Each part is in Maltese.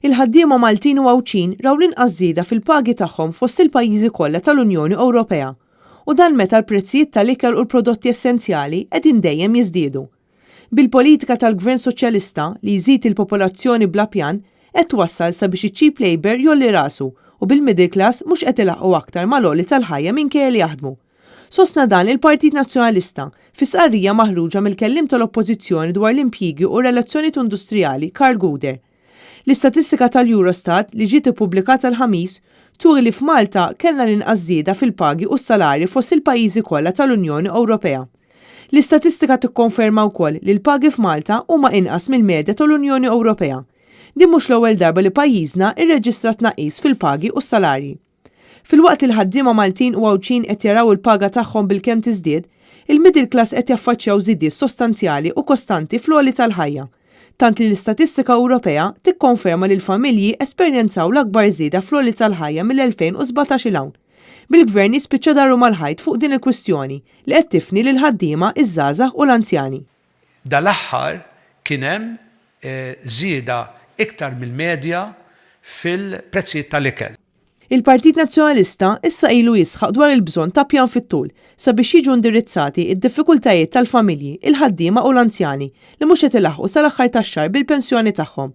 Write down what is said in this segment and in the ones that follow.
Il-ħaddiema Maltin u Għawdxin raw l-inqas żieda fil-pagi tagħhom fost il-pajjiżi kollha tal-Unjoni Ewropea. U dan meta l-prezzijiet tal-ikel u l-prodotti essenzjali qegħdin dejjem jiżdiedu. Bil-politika tal-Gvern Soċjalista li jżid il-popolazzjoni bla pjan qed twassal sabiex iċ-cheap labour jgħolli rasu u bil-middle class mhux qed ilaħħqu aktar mal-għoli tal-ħajja minkejja li jaħdmu. Sostna dan il-Partit Nazzjonalista fi stqarrija maħruġa mill-Kelliem tal-Oppożizzjoni dwar l-Impjiegi u r-Relazzjonijiet Industrijali Karl Gouder. L-istatistika tal-Eurostat li ġiet ippubblikata l-Ħamis turi li f'Malta kellna l-inqas żieda fil-pagi u s-salarji fost il-pajjiżi kollha tal-Unjoni Ewropea. L-istatistika tikkonferma wkoll li l-pagi f'Malta huma inqas mill-medja tal-Unjoni Ewropea. Din mhux l-ewwel darba li pajjiżna rreġistra tnaqqis fil-pagi u s-salarji. Filwaqt li l-ħaddiema Maltin u Għawdxin qed jaraw il-paga tagħhom bilkemm tiżdied, il-middle class qed jaffaċċjaw żidiet sostanzjali u kostanti fl-għoli tal-ħajja. Tant li l-istatistika Ewropea tikkonferma li l-familji esperjenzaw l-akbar żieda fl-għoli tal-ħajja mill-2017 'il hawn. Bil-Gvern jispiċċa daru mal-ħajt fuq din il-kwistjoni li qed tifni lill-ħaddiema, iż-żgħażagħ u l-anzjani. Dal-aħħar kien hemm żieda iktar mill-medja fil-prezzijiet tal-ikel. Il-Partit Nazzjonalista issa ilu jisħaq dwar il-bżonn ta' pjan fit-tul sabiex jiġu indirizzati d-diffikultajiet tal-familji, il-ħaddiema u l-anzjani li mhux qed ilaħħqu sal-aħħar tax-xahar bil-pensjoni tagħhom.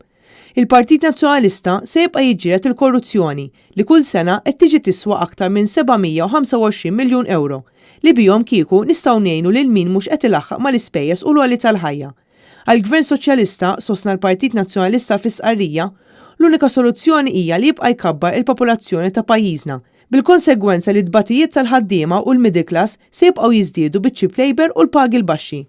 Il-Partit Nazzjonalista se jibqa' jiġġieled il-korruzzjoni li kull sena qed tiġi tiswa aktar minn 725 miljun ewro li bihom kieku nistgħu ngħinu lil min mhux qed ilaħħaq mal-ispejjeż u l-għoli tal-ħajja. Għall-Gvern Soċjalista, sostna l-Partit Nazzjonalista fi stqarrija, l-unika soluzzjoni hija li jibqa' jkabbar il-popolazzjoni ta' pajjiżna, bil-konsegwenza li t-tbatijiet tal-ħaddiema u l-middle class se jibqgħu jiżdiedu biċ-cheap labour u l-pagi l-baxxi.